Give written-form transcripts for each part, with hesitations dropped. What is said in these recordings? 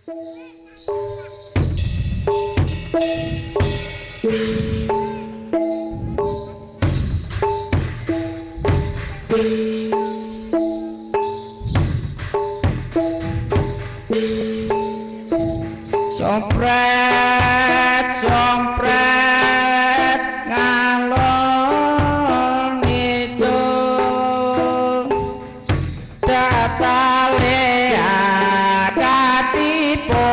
Sompret sompret ngalor ngidul datale akatipo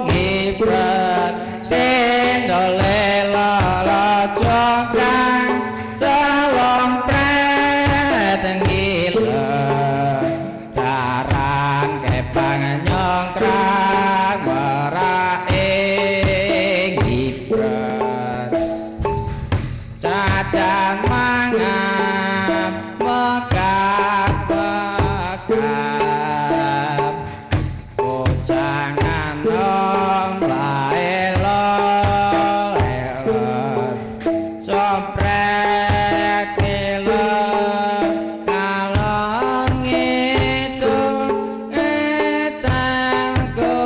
ngibret tendole lalajo kang selompret ngile jaran kepang nyongkrang merake ngibret cacan mangan mekap mekap bocah nom laelo elot sompret kilo ngalor ngidul etan kulon.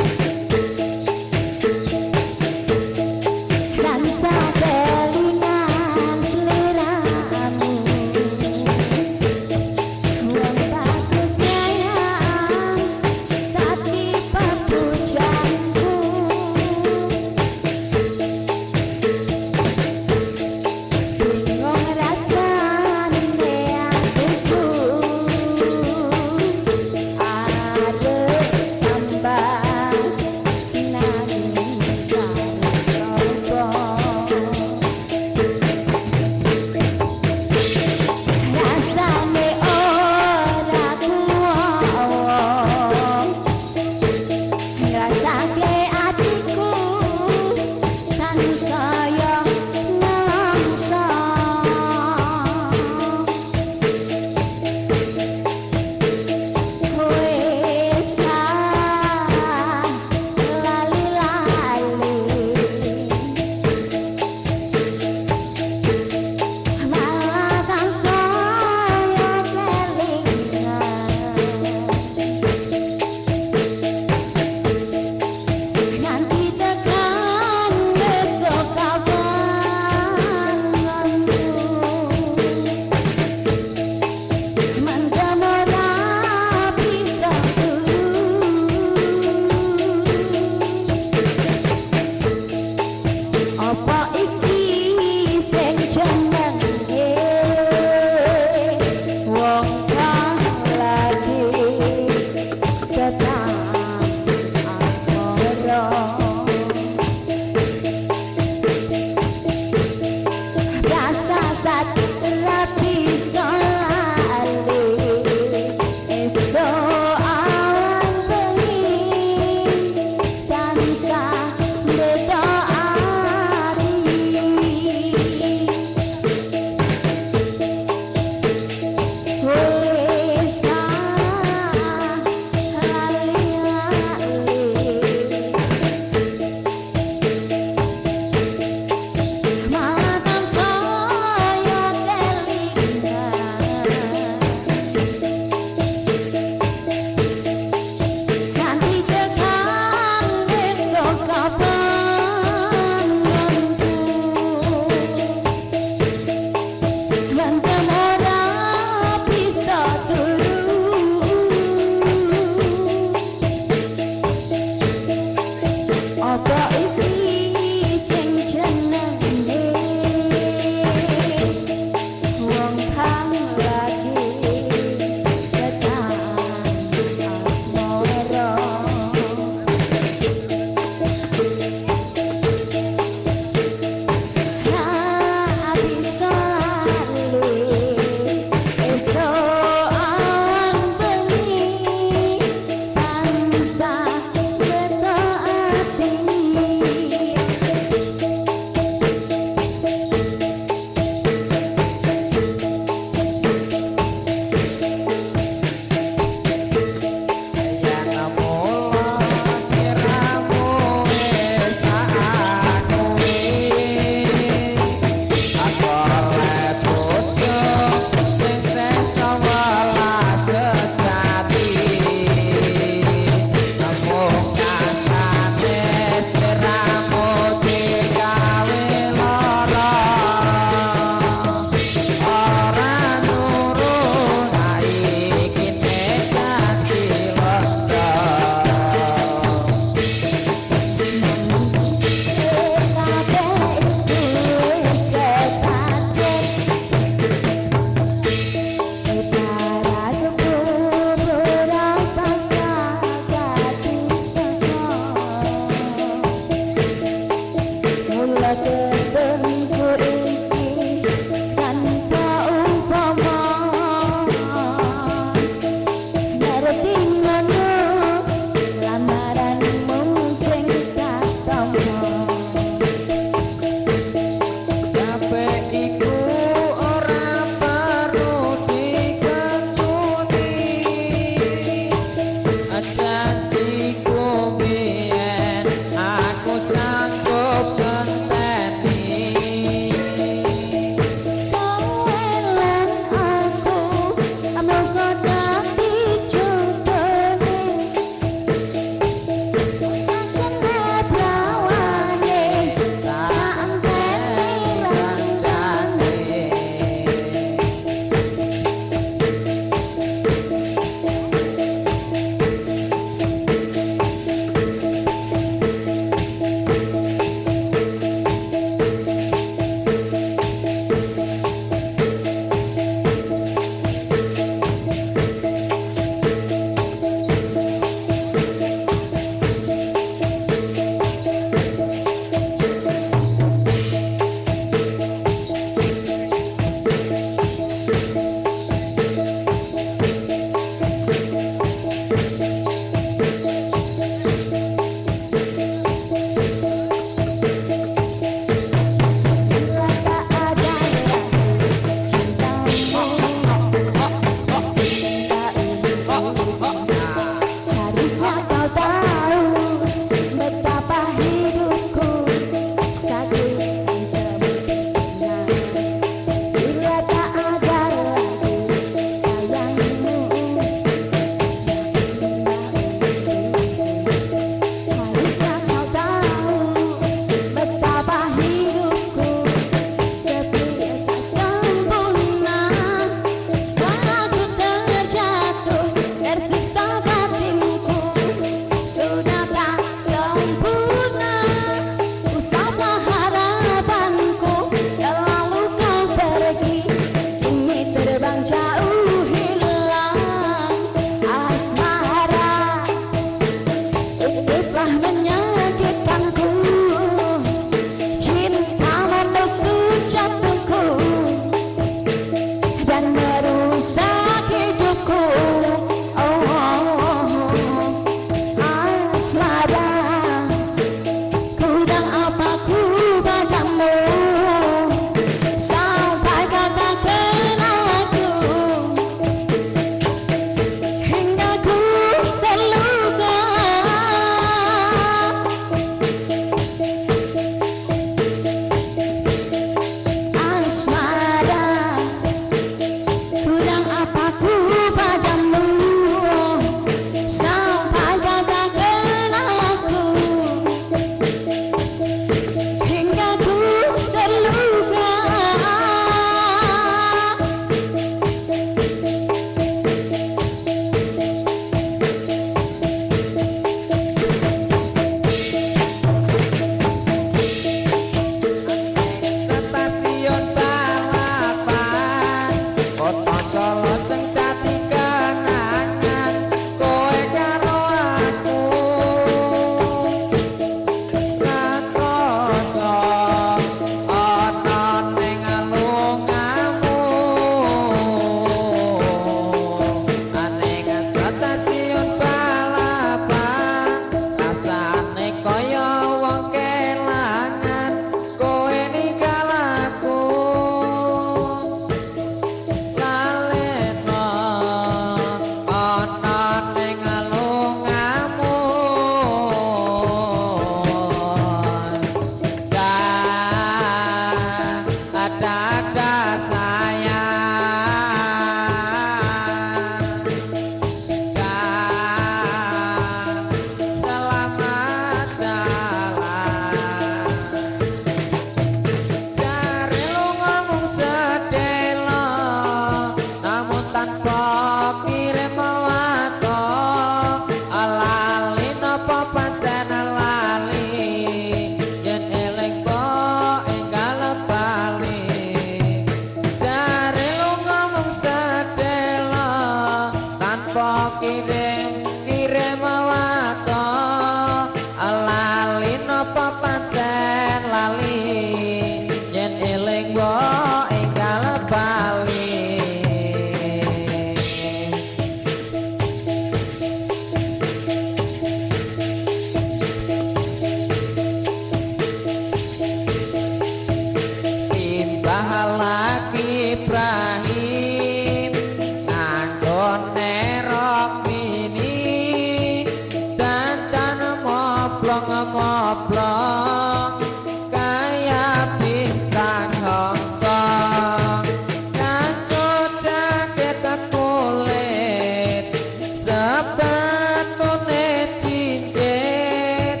akhlak Ibrahim, nganggone rok mini, dandan moplong-moplong kaya bintang Hongkong, nganggo jaket kulit, sepatune cincin,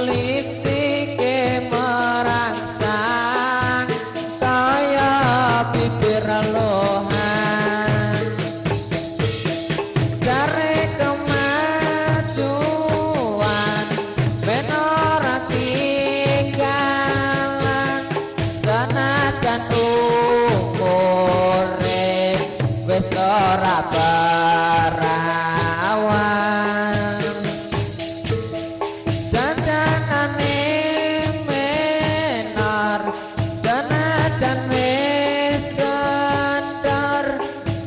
lipstike merangsang kaya bibir lohan. Jare kemajuan ben ora tinggalan, senajan umure wis ora perawan, dandanane menor, senajan wis kendor,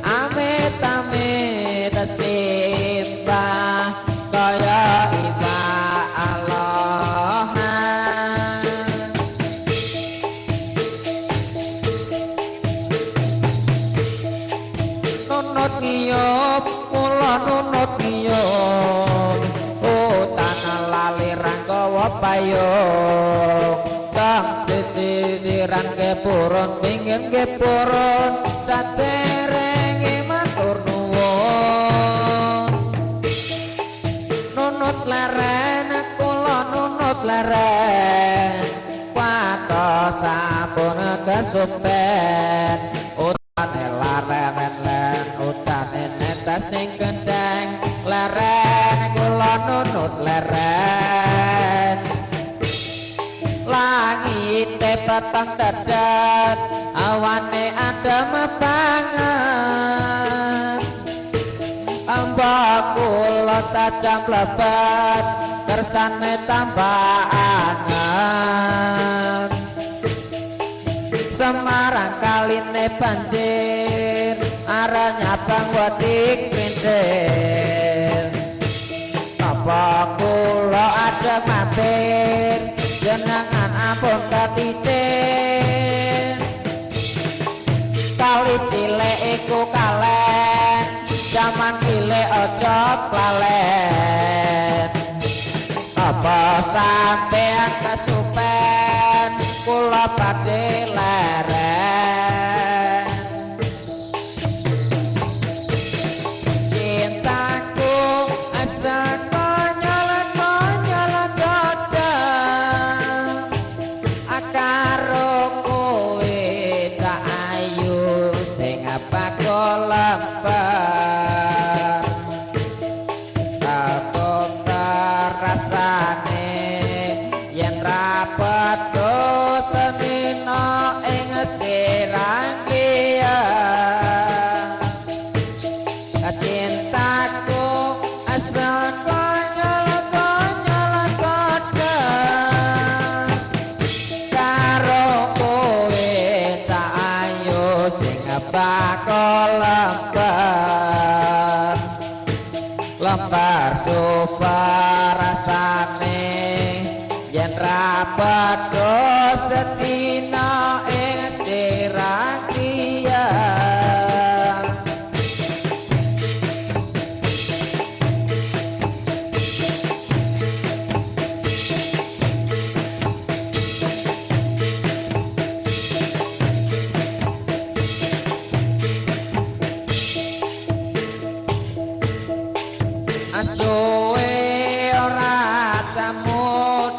amit-amit simbah kaya iwak alohan. Nunut ngiyup kula nunut ngiyup, utan lali ranggawa payung, kang titiran kepurun pingin kepurun saderenge matur nuwun. Nunut leren kula nunut leren, watos sampun kesupen, utane laren len utane netes ning gendeng, leren kula nunut leren. Langite peteng dedet, awane adem banget, amba kula tajam lebet, kersane tambah anget. Semarang kaline banjir, arah nyabang wedi krintil, napa kula ajeng mampir, jenengan ampun ketitir. Kali cilik iku kalen, jaman cilik aja klalen, apa sampean kesupen, kula badhe leren. Cintaku sekonyol-konyol godhong, karo kowe tak ayu sing bakul lemper, aku rasane yen rapet senina ing sirangkia. Cintaku sekonyol-konyol godhong, karo kowe tak ayu sing bakul lemper, lembar super rasane yen rapet setina ing sirangkia. Suwe ora jamu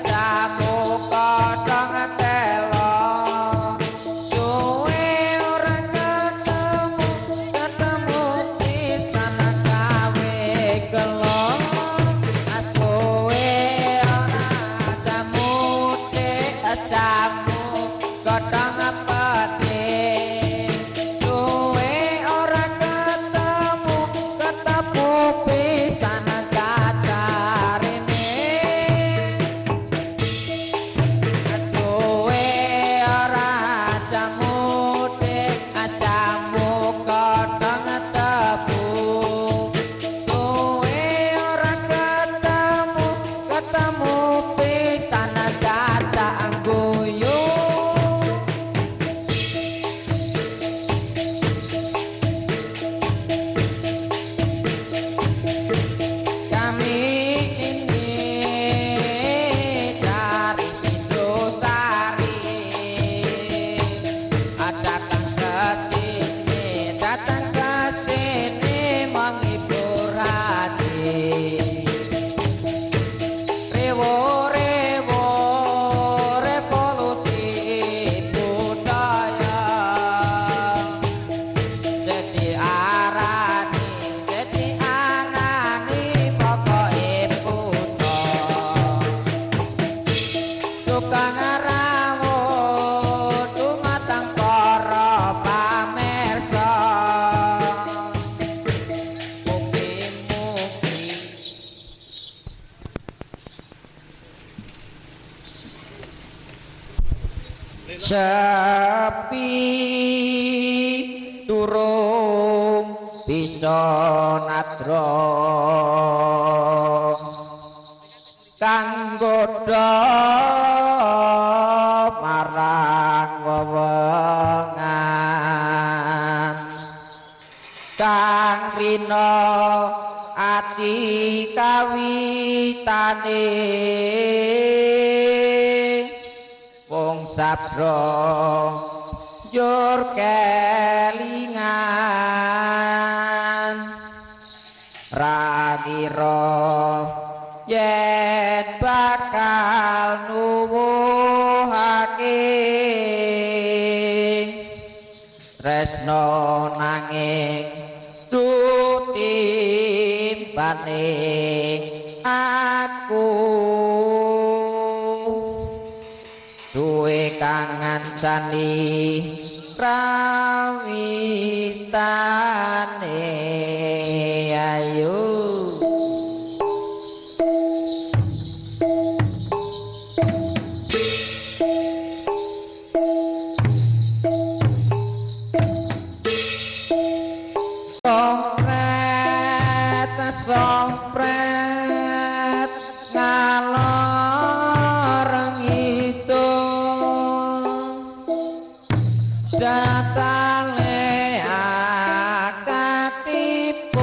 jamu kodhong telo, suwe ora ketemu ketemu pisan gawe gelo. Suwe ora jamu jamu kodhong peti, suwe ora ketemu ketemu pisan kacarene. Suwe ora jamu jamu kodhong tebu, suwe ora ketemu ketemu pisan dadak guyu. Sepi durung bisa nadra kang godha marang wewengan kang rina ati kawitane wong sabra njur kelingan ra kira yen bakal nuwuhake tresna nanging dutimbane aku duwe kang ngancani rawitane ayo. Sompret sompret ngalor ngidul datale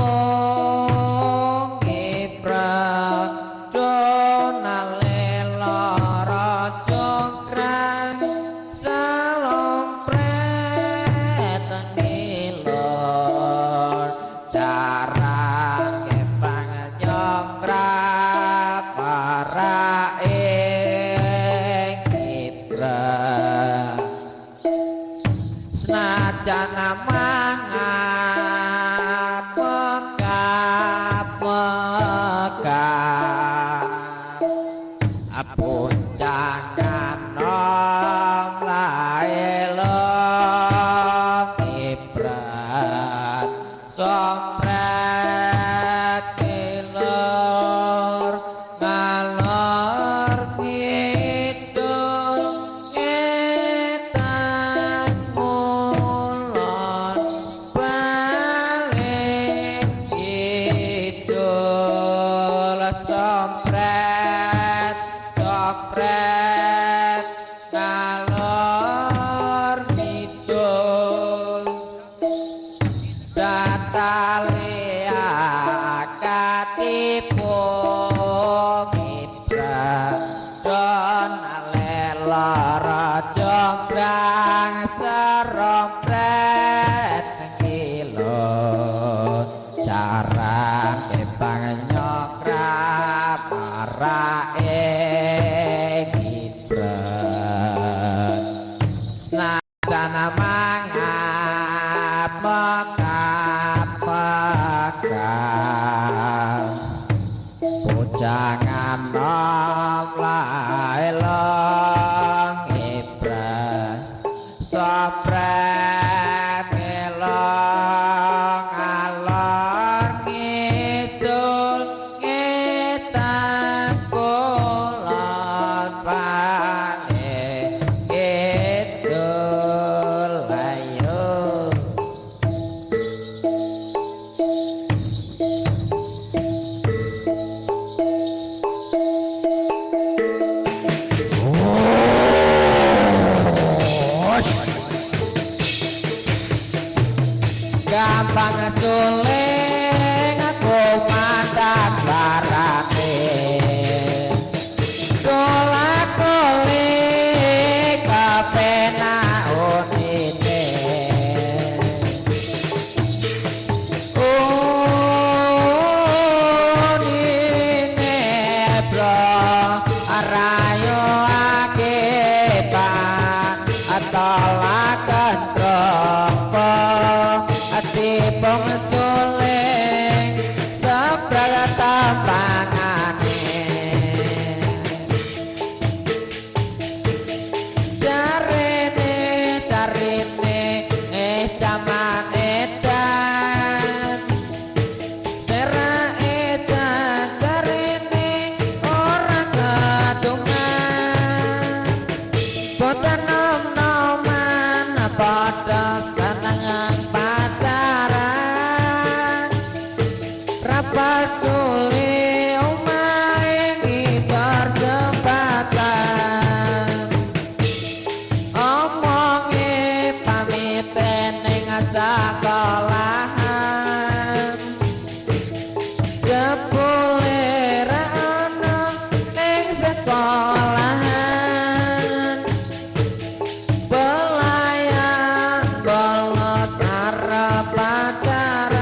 akatipun ngipradonale lara jonggrang salompret ngilor jaran kepang nyongkrap para ing kibra senajan mangap mekap mekap puncangan nom lae long ibrat sompret kilor ngalor ngidul ngetan ngulon balik kidul sompret sompret ngalor ngidul datale akatipun ibradon lara jonggrang serompret kilo cara kepang nyokra para ing ibrat senajan mangap mekap mekap pucangan nom lae long ibrat sompret ngelong alor ngidul ngetan kulon balik kidul ayo. Gampang suling aku mantan barane dolak-dolik kepenak unine unine bro rayo akibat tolakan tropo tipung suling sebrag tampangane jarene jarene jaman edan sera edan jarene ora ketungan boten nom-nom. Padha seneng pacaran, ra peduli omahe ngisor jembatan. Omonge pamit ning sekolahan, jebule ra ono ning sekolahan. Pelayan bolot arep pacaran,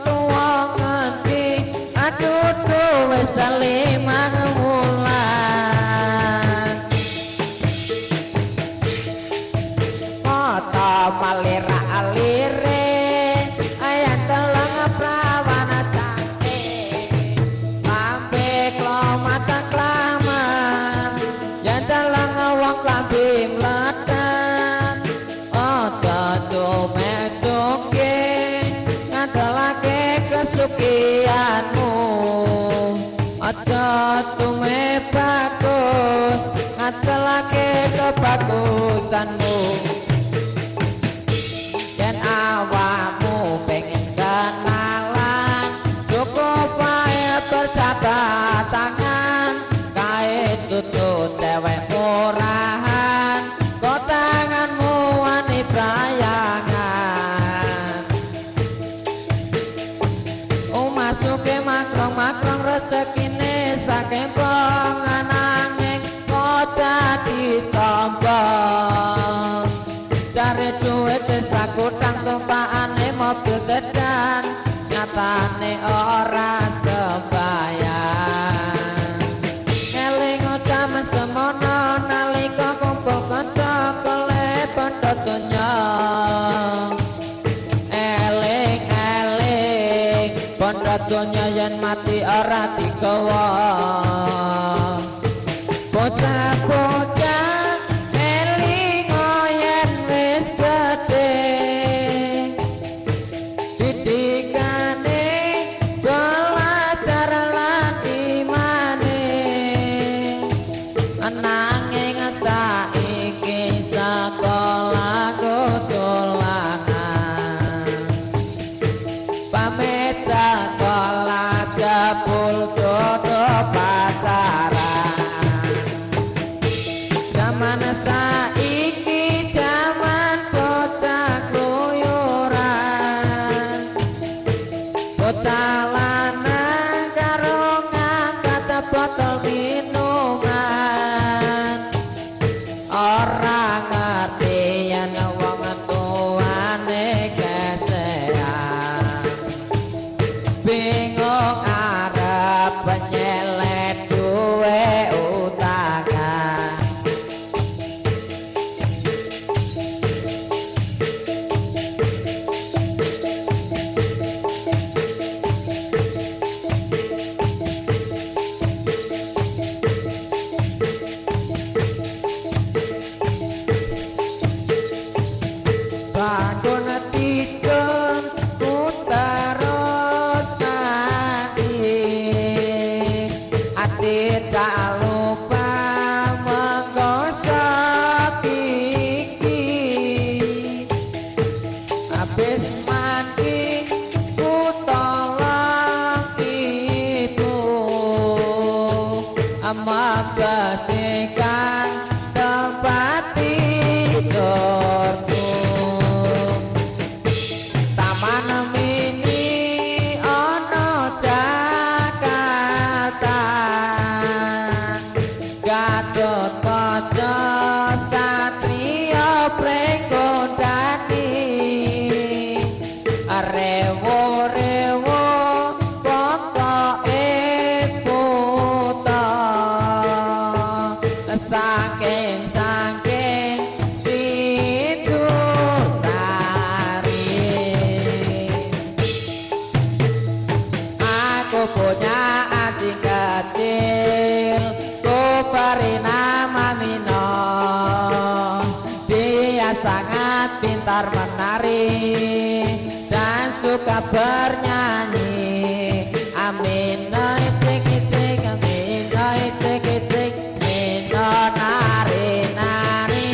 tuwa ngendi aduh wis 5 wulan. Mata malira alire ayan teleng prawan cantik, lambe klomat klaman yen teleng wong klambi mletet. Aja tumesuke ngandelake kesukianmu, aja tume bagus ngandelake kebagusanmu. Yen awakmu pengen kenalan, cukup wae berjabat tangan. Kae dudu cewek murahan, kok tanganmu wani brayangan. Oh masuke makrong-makrong rezekine saking nanging kok dadi sombong. Cari duit sakutang tumpakane mobil sedan, nyatane ora sembayang. Eling jaman semono nalika kumpul kanca golek bondo donya. Eling eling bondo donya yen mati ora digawa. Bocah-bocah eling yen wis gedhe, didikane belajar lan imane. Nanging saiki sekolah dolanan, pamit sekolah jebul dodo pacaran. Jaman saiki jaman bocah kluyuran, bocah lanang karo ngangkat botol minuman. Ora ngerti yen wong tuane kesean, bingung arep nyelet duwe utangan. Bangun tidur ku terus mandi, ati tak lupa menggosok gigi. Habis mandi ku tolong ibu membersihkan tempat tidurku. Taman mini ono Jakarta, Gatot Kaca Satrio Pringgondani. Rewo rewo pokoke buta, saking saking Sidosari. Aku punya anjing kecil, ku beri nama Mino. Dia sangat pintar menari dan suka bernyanyi. Amino itik itik, amino itik itik, Mino nari nari.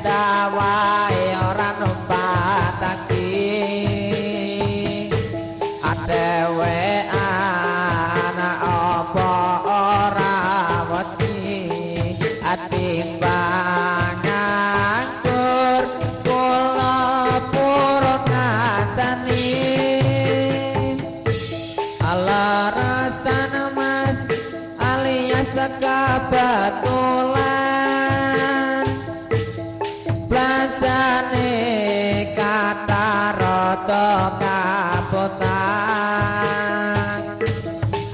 sepeda wae ora numpak taksi. Dhewean apa ora wedi timbang nganggur kula purun ngancani. Alarasan Mas alias kebetulan belanjane kata rada kabotan.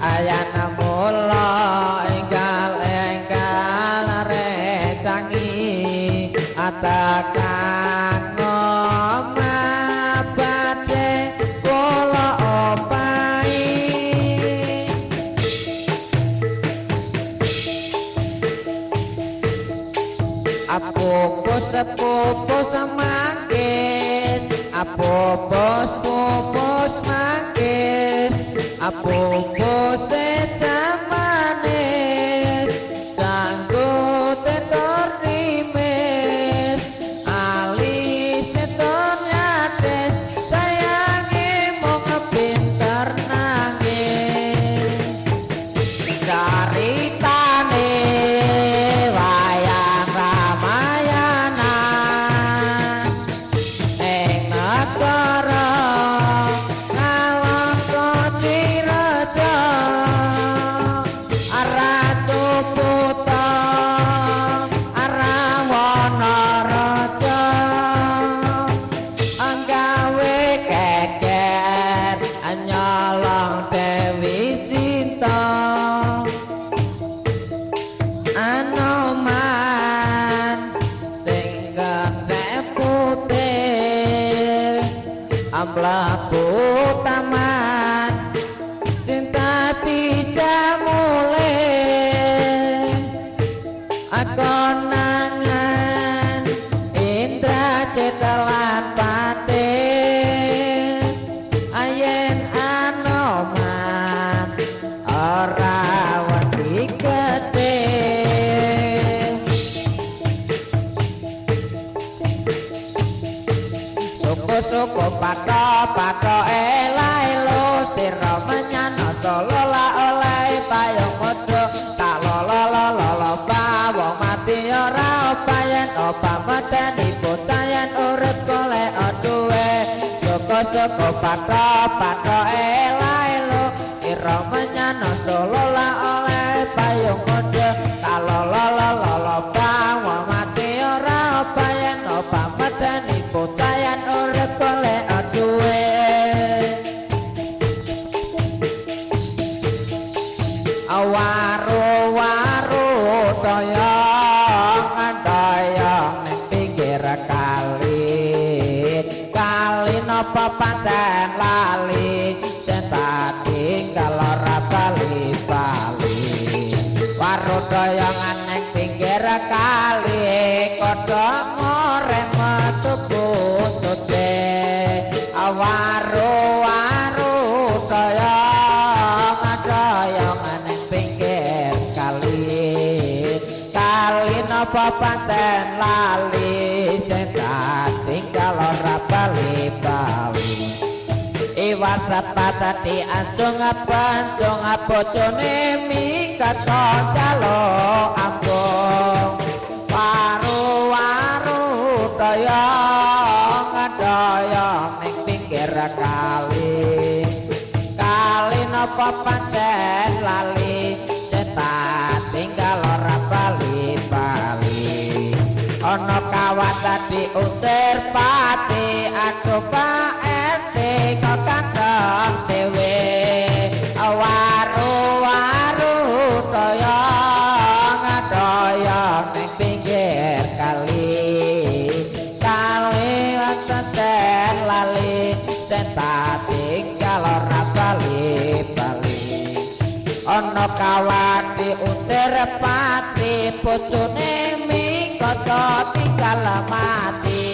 Ayana mula enggal-enggal recangi atakan omah badhe kula opahi. Apupus pupus mangkit, apupus pupus mangkit, apupus manis, janggut tur nimis, alis tur nyatis, sayange mung pinter nangis. Caritane wayang Ramayana ing negara Ngalaka Cireja, Ratu Buta Rawana Raja anggawe keker nyolong Dewi Sinta. Anoman sing gede putih amlebu taman cinta dijamule, akonangan Indra Citelan Patih. Ayen Anoman ora wedi gedhe. Suku-suku pato-pato elai lo sira menyana solo la oleh payung muda tak lolo lolo lo wong mati ora opa yen opa medeni bocah yen urip golek duwe. Suku-suku pato-pato elai lo sira menyana solo la oleh payung muda tak lolo lolo lo wong mati ora opa yen opa medeni bocah yen urip golek duwe. Waru-waru doyong doyong ning pinggir kali, kali napa pancen lali sing tak tinggal ora bali-bali. Waru doyongan ning pinggir kali kodho ngorem metu buntute. Waru-waru doyong doyong ning pinggir kali, kali napa pancen lali sing tak tinggal ora bali-bali. Iwas patati andung bandung bojone minggat jalo ambung. Waru-waru doyong doyong ning pinggir kali, kali napa pancen lali sing tak tinggal ora bali-bali. Ana kawat dadi utir pati aduh Pak RT kok kandhang dhewe. Waru-waru doyong doyong ning pinggir kali, kali pancen lali sing tak tinggal ora bali-bali. Ana kawat diutir pati bojone minggat tinggal mati.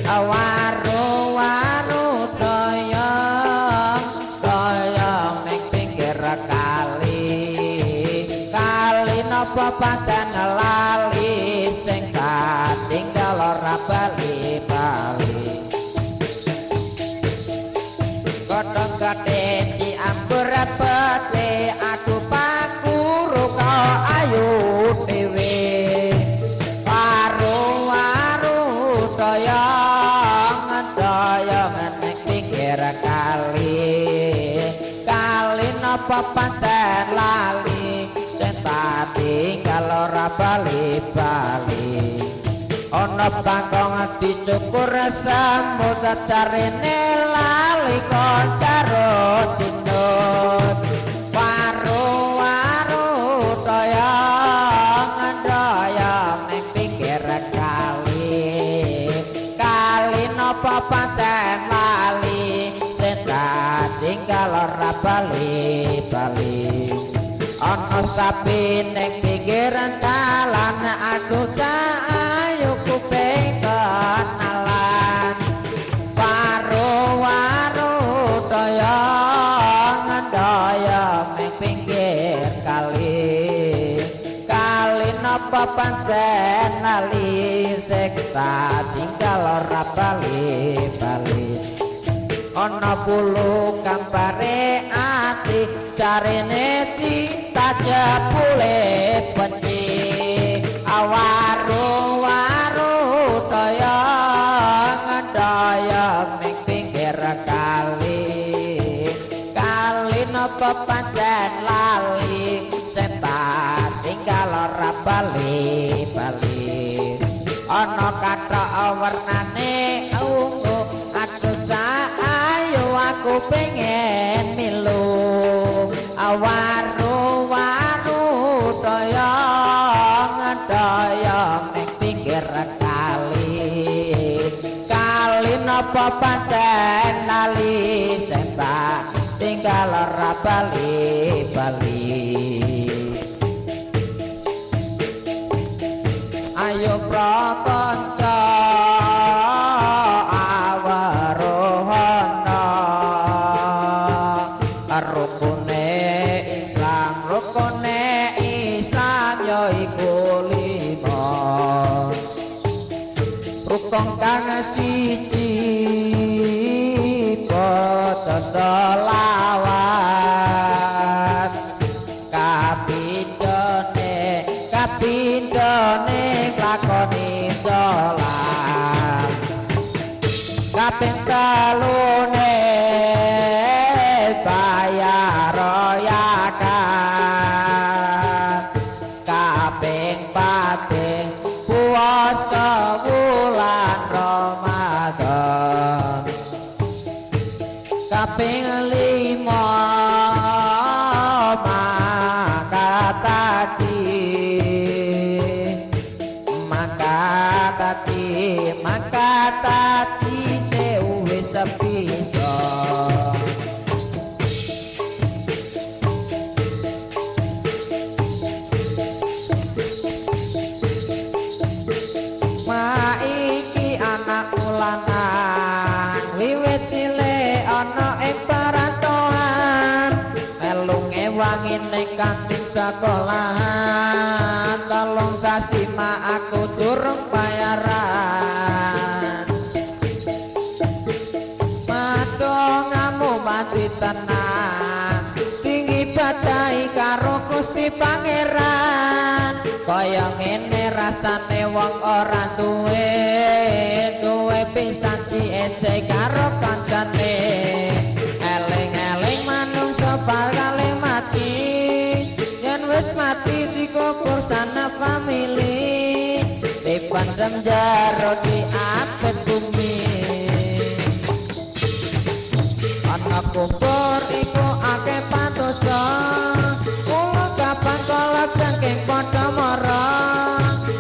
Waru-waru doyong doyong ning pinggir kali, kali napa pancen lali sing tak tinggal ora bali-bali. Godhong gede diambur pete aku paku ruka ayu dhewe. Waru-waru doyong doyong ning pinggir kali. Kali napa pancen lali sing tak tinggal ora bali-bali. Ana bangkong dicukur semut jarene lali kon karo tinut. Waru-waru doyong doyong ning pinggir kali. Kali napa pancen lali sing tak tinggal ora bali-bali. Ana sapi ning pinggiran dalan aku tak ayu kuping kenalan. Waru-waru doyong doyong ning pinggir kali. Kali napa pancen lali sing tak tinggal ora bali-bali. Ana bulu gambare ati jarene cinta jebule benci. Waru-waru doyong doyong ning pinggir kali. Kali napa pancen lali sing tak tinggal ora bali-bali. Ana kathok wernane ungu aduh cak ayo aku pengen milu. Waru-waru doyong doyong ning pinggir kali. Kali napa pancen lali sing tak tinggal ora bali-bali. Ayo prakanca awarohana rukune Islam, rukune Islam ya iku lima. Rukun kang siji padha selawat, kapindhone kapindhone nglakoni salat, kaping telune bayar zakat, kaping pate puasa wulan Ramadan, kaping lima mangkat haji, mangkat haji, mangkat haji sewis bisa. Ma iki anakku lanang wiwit cilik ana ing perantauan, melu ngewangi ning kantin sekolahan, 3 sasi ma aku durung bayaran. Madongamu mati tenang tinggi badai karo Gusti Pangeran, kaya ngene rasane wong ora duwe duwe pisan diejek karo kancane. Eling-eling manungsa bakal mati, yen wis mati dikubur sana famili, dipendem jero diapit bumi. Ana kubur iku akeh pantosa, kula kapan kala jengking padha mara.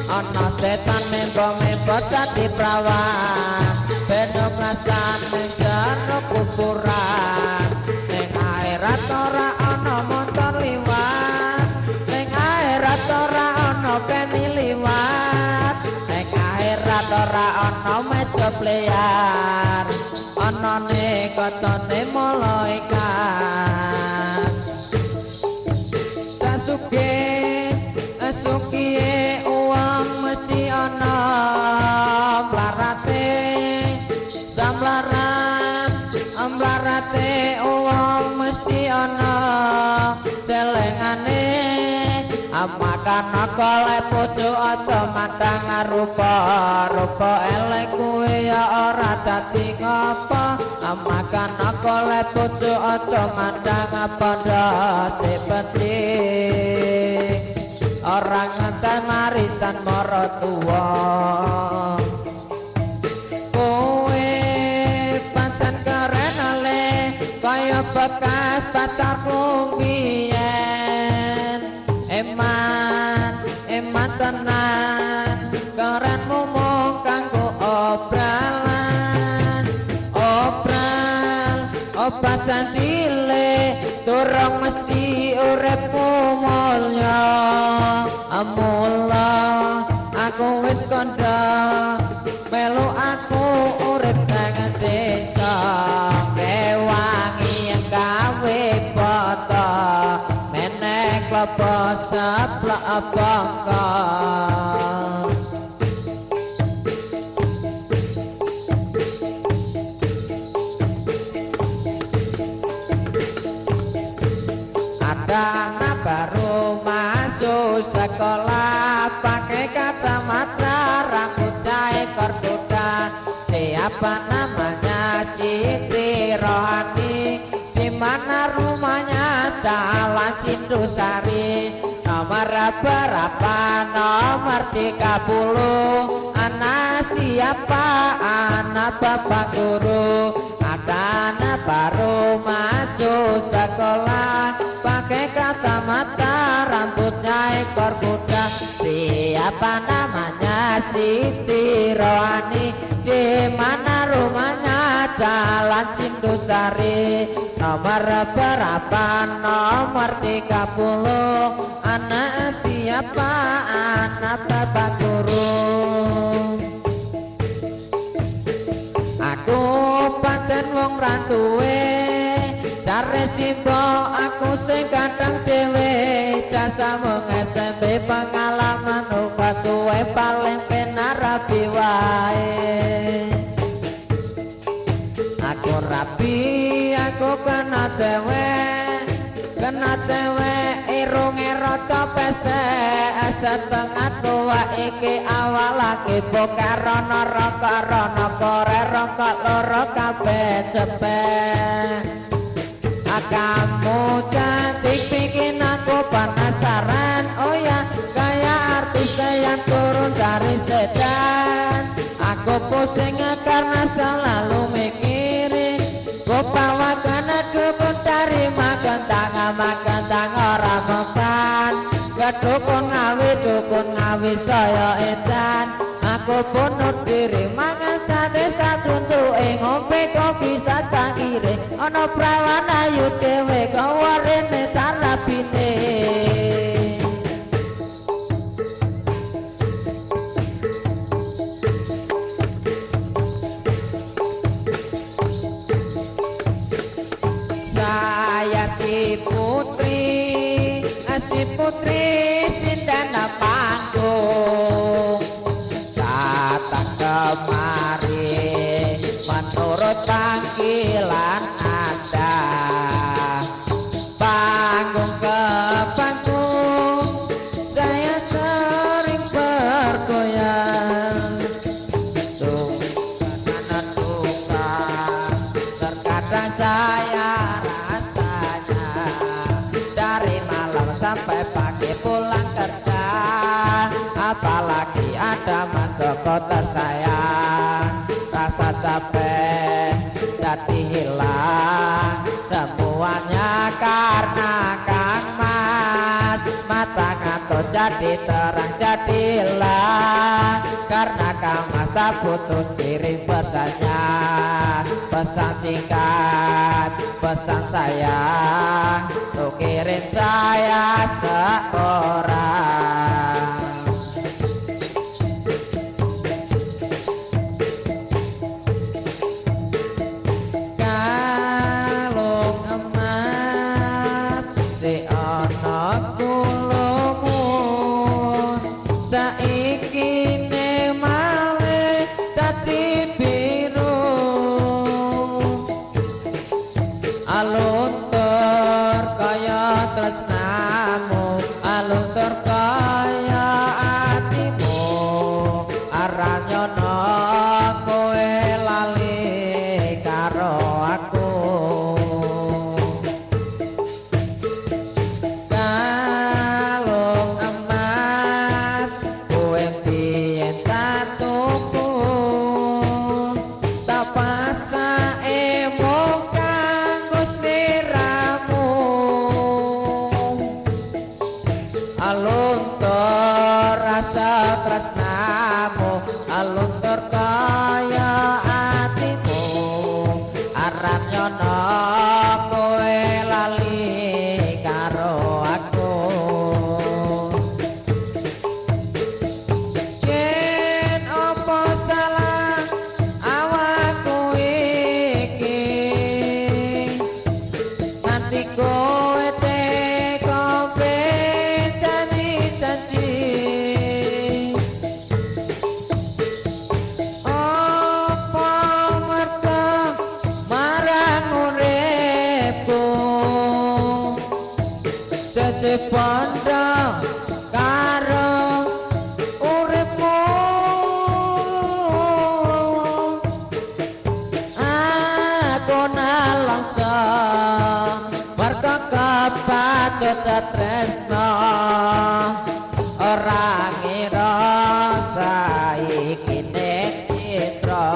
Ana setan membo-membo dadi prawan, ben ngrasan ning jero kuburan. Ning akhirat ora ana montor liwat, ning akhirat ora ana peni liwat, ning akhirat ora ana meja playar, anane kotone malaikat. Sasuke sukiye uang mesti ana. Makan golek bojo aja mandang rupa, rupa elek kuwi ya ora dadi ngapa. Makan golek bojo aja mandang padha, sing penting ora ngenten marisan maratuwa. Kowe pancen keren ale kaya bekas pacarku biyen. Eman, eman tenan, kerenmu mung kanggo obralan. Obral, obral cilik, durung mesti uripmu mulya. Mula aku wis kandha, melu aku urip nang desa. Ngewangi gawe foto, menek klopo seplok bangka. Ada anak baru masuk sekolah, pakai kacamata, rambutnya ekor kuda. Siapa namanya? Siti Rohani. Di mana rumahnya? Jalan Sindusari. Nomor berapa? Nomor 30. Anak siapa? Anak bapak guru. Ada anak baru masuk sekolah, pakai kacamata, rambutnya ekor kuda. Siapa namanya? Siti Rohani. Di mana rumahnya? Jalan Sindusari. Nomor berapa? Nomor 30. Anak siapa? Anak bapak guru. Aku pancen wong ra duwe, jare simbok aku sing ganteng dhewe. Jasa mung SMP pengalaman obat tuwe paling penak rabi wae. Aku rabi, aku kena cewek, kena cewek irunge rada pesek. Setengah tua iki awal lagi buka rono rokok rono kore rokok loro kabeh cepet. Kamu cantik bikin aku penasaran, oh ya kayak artis yang turun dari sedan. Aku pusing karena selalu mikirin bawa karena dukun dari makan tangan makan tangan ora mempan. Kedukun ngawi dukun ngawi saya edan. Aku bunuh diri mangan sate satuntuke, ngombe kopi sacangkire. Ana prawan ayu dhewe kawarene tarabine. Saya si putri, si putri sindana panggung, datang kemari menurut panggilan Anda. Panggung ke panggung saya sering bergoyang, duka duka terkadang saya rasanya. Dari malam sampai pagi pulang kerja, apalagi ada Mas Joko tersayang. Rasa capek jadi hilang semuanya karena Kang Mas. Mata ngantuk jadi terang jadilah karena Kang Mas tak putus kirim pesannya. Pesan singkat, pesan sayang, tuh kirim saya seorang. Kalung emas si ana kulumun, saiki ne malih dadi biru. Aluntur kaya tresnamu, aluntur kaya Isih pondo karo uripmu, aku nalangsa mergo kepacut tresno, ora ngira saiki ning citra.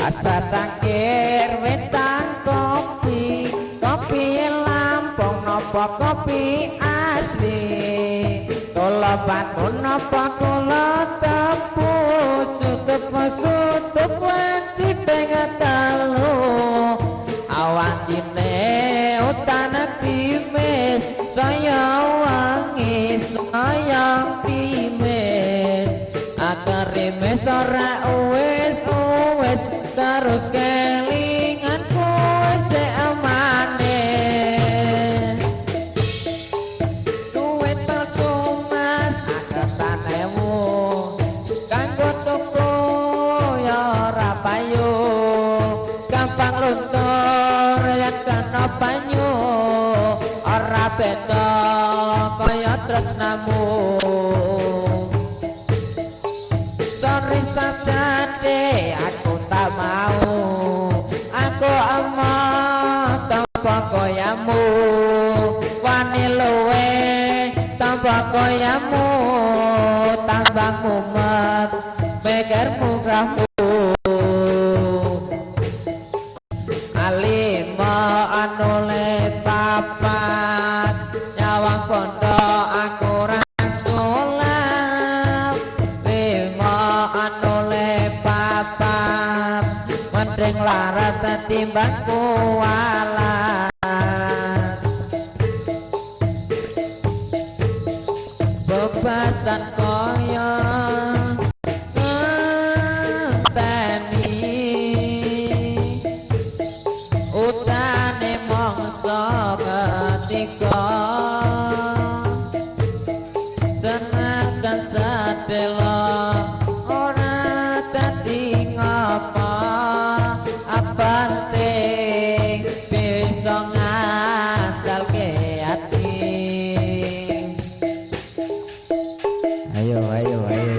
Asa cangkir wetang kopi, kopi Lampung nopo kopi asli, kula batu nopo kula tepu, sutuk sutuk wanci pengen telu, awancine utan timis saya wangi saya timis, akarimes ora wis wis terus kelingan kuwe amane, duit persumas aketan ewu kanggo tuku ya ora payu, gampang luntur yen kena banyu, ora beda kaya tresnamu. Sorry saja deh aku tak mau, aku emoh tanpa koyamu, wani luwe tanpa koyamu, tambah mumet mikirmu ramu. Alima anule papat nyawang kondo aku ra sulap, lima anule papat mending larat timbang kualat, bebasan kaya ngenteni utane mangsa ketiga, senajan sedelo ora dadi ngapa, penting bisa ngandalke ati. Ayo, ayo, ayo.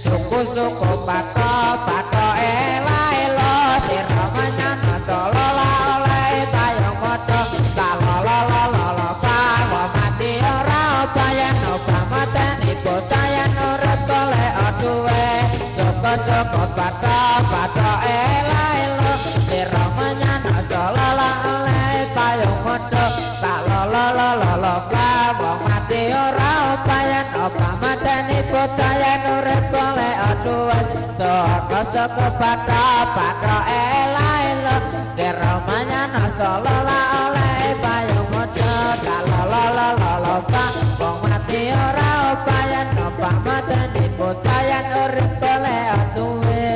Suku-suku pato pato ela elo sira menyana solo la oleh tayong modo ta lo lo lo lo lo pa wa mati ora obayan oba mateni bocah yen urip golek duwe. Suku-suku pato pato ela elo sira menyana solo la oleh tayong modo ta lo lo lo lo lo pa wa mati ora obayan oba mateni bocah yen urip golek duwe. Suku-suku pato pato ela elo sira menyana solo la oleh payung modo ta lo lo lo lo lo pa wong mati ora obayan oba mateni bocah yen urip golek duwe.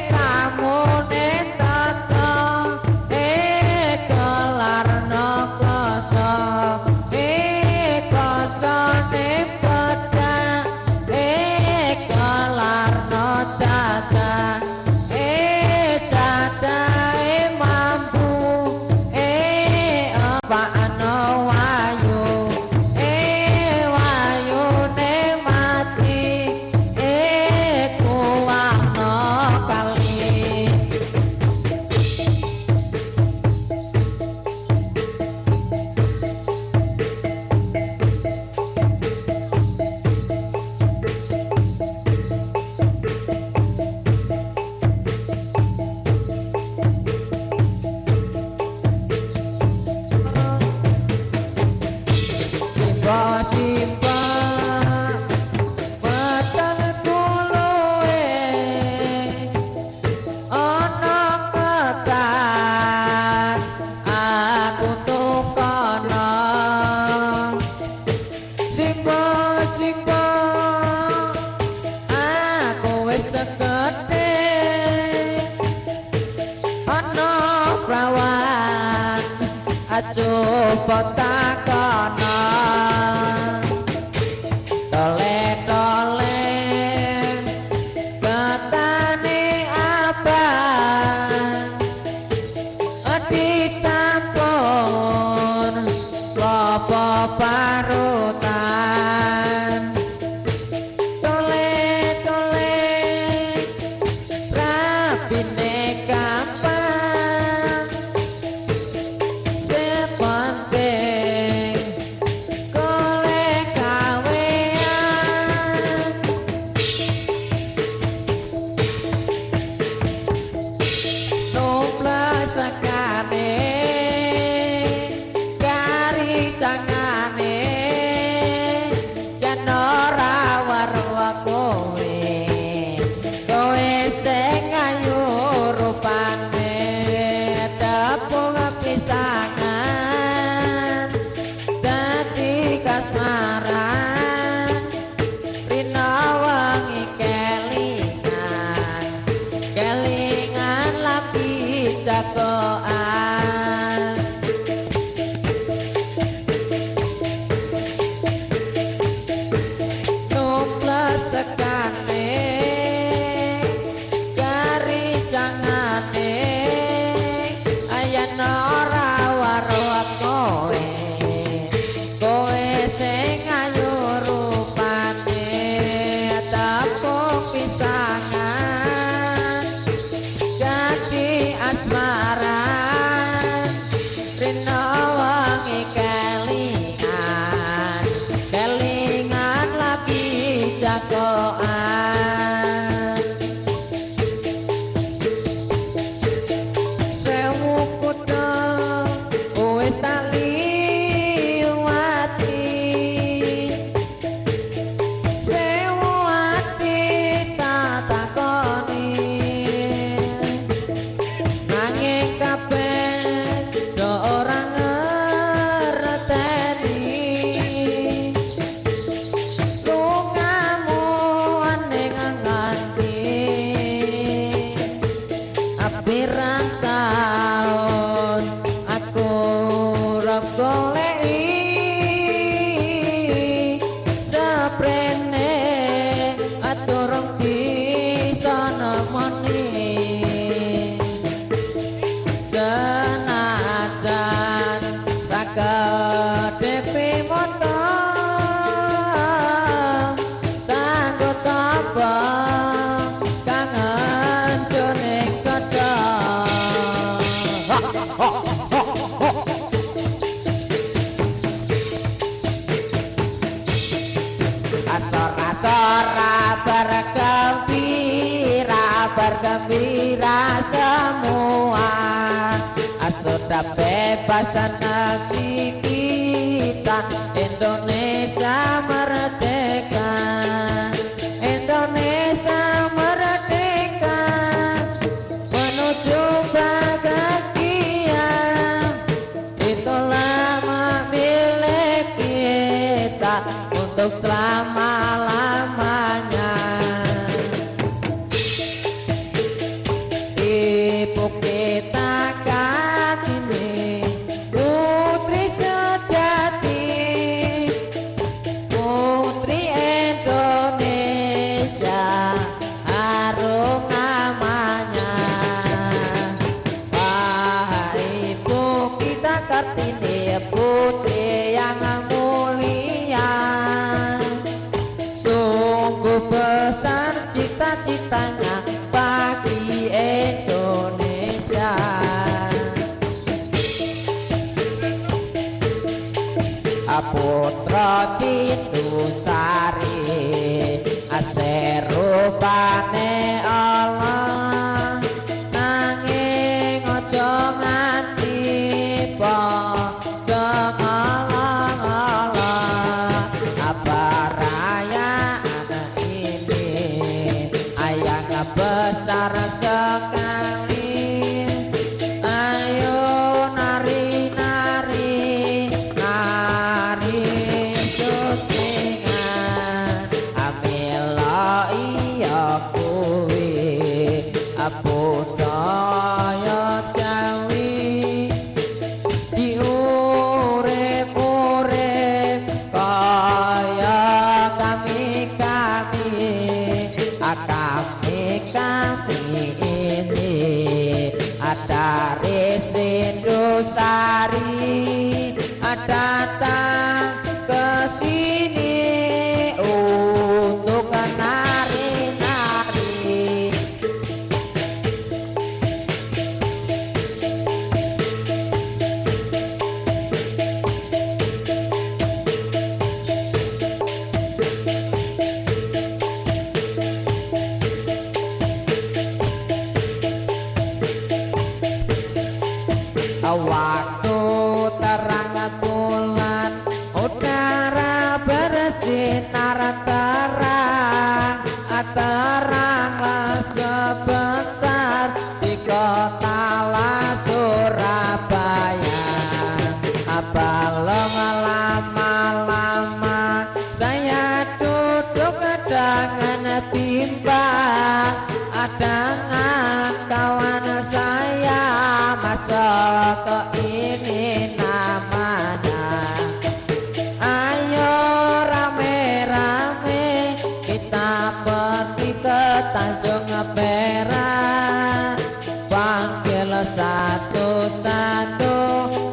Tamune tata kelarno koso kosone pedhak kelarno caca cacahe mampu apakno wayu wayu. Sipo, aku wis gedhe, ana prawan coba takono. Tole tole ketane abang dicampur klopo parutan. Tole tole rabine kapan, sepenting golek gawean. Numplek sekane kari tangane, yen ora weruh kowe, kowe sing ayu rupane. Tepung pisangan dadi kasmaran, rina wengi kelingan, kelingan lagi jagoan. Numplek sekane kari jangane, ayan ora weruh kowe, kowe sing ayu rupane. Tepung pisangan dadi asmaran, rina wengi kelingan, kelingan lagi jagoan. 1000 kutha wis tak liwati, 1000 ati tak takoni, nanging kabeh do ora ngerteni. Lungamu ning nganti pirang taun aku ora goleki, seprene aturung bisa nemoni. Senajan sakedhepe mata kanggo tapa kangen jroning kodhok. Asor-asora bergembira, bergembira semua, sudah bebas negeri kita, Indonesia merdeka. Indonesia merdeka menuju bahagia, itulah milik kita untuk selama-lamanya. Ibu kita Kartini, putri sejati, putri Indonesia harum namanya. Wahai ibu kita Kartini, putri yang mulia, sungguh besar cita-citanya bagi Indonesia. Putra Sindusari aserupane Allah, nanging aja nganti padha ngalah-ngalah. Perayaan ini ayang besar sekali, ayo nari nari nari syutingan. Bersinar terang, teranglah sebentar di kota lah Surabaya. Belum lama-lama saya duduk dengan bimbang dengan kawan saya, Mas Joko ini namanya. Ayo rame-rame kita pergi ke Tanjung Perak, panggil satu-satu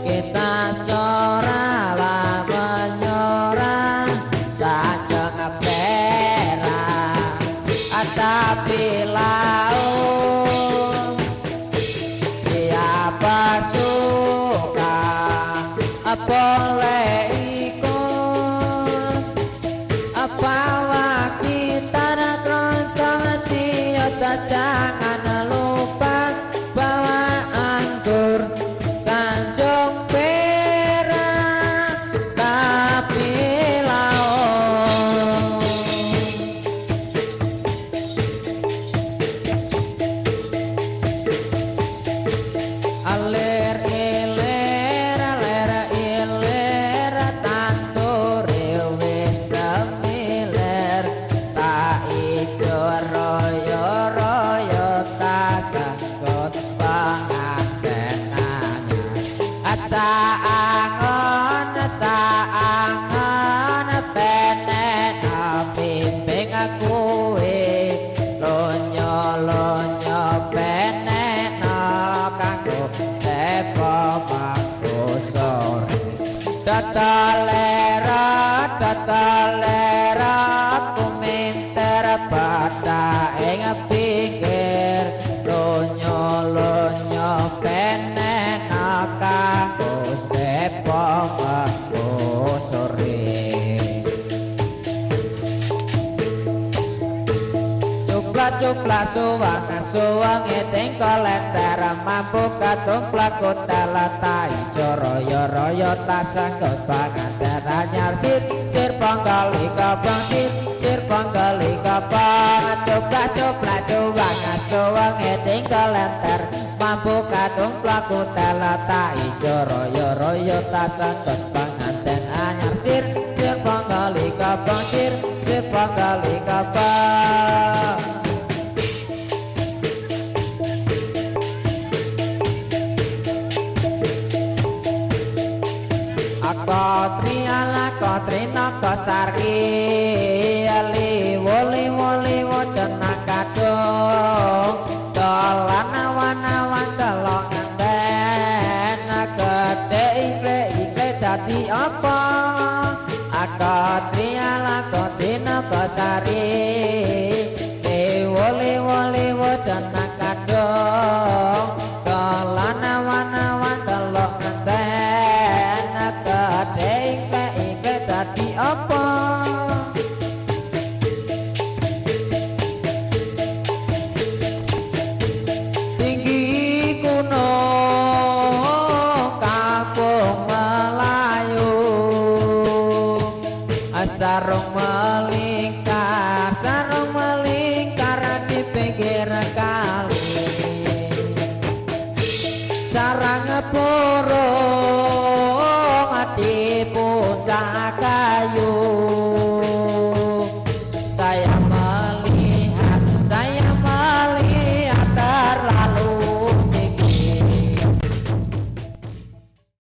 kita soralah menyorak Tanjung Perak. Tapi laut siapa suka boleh ikut, bawa gitar keroncong ciut, jangan lupa bawa anggur Tanjung Perak tapi laut. Alir ilir alir ilir tandure wis semilir, tak ijo royo royo tak sangkut penganten anyar. Cak angon cak angon penekno pimping kuwe, lonyo lonyo penekno kanggo sepo mangko sore. Tetelera tetelera kuminter bathak ing pinggir, lonyo lonyo penekno kanggo sepo mangko sore. Cuplak-cuplak suwang suwange tengko lenter, mampu katung plaku telata ijo royo royo tak sanggut panganten anyar. Sir sir panggali kapang sir sir panggali kapang. Cuplak-cuplak suwang suwange tengko lenter, mampu katung plaku telata ijo royo royo tak sanggut panganten anyar. Sir sir panggali kapang sir sir panggali kapang. Kotriala kotrina kosari liwo liwo liwo cenak kadung dolan awan-awan delok ngenten gedhe ikle ikle dadi apa. Kotriala kotrina kosari liwo liwo liwo cenak kadung dolan awan-awan delok ngenten gedhe ikle ikle dadi apa. Tinggi gunung kampung Melayu, sarung melingkar sarung melingkar.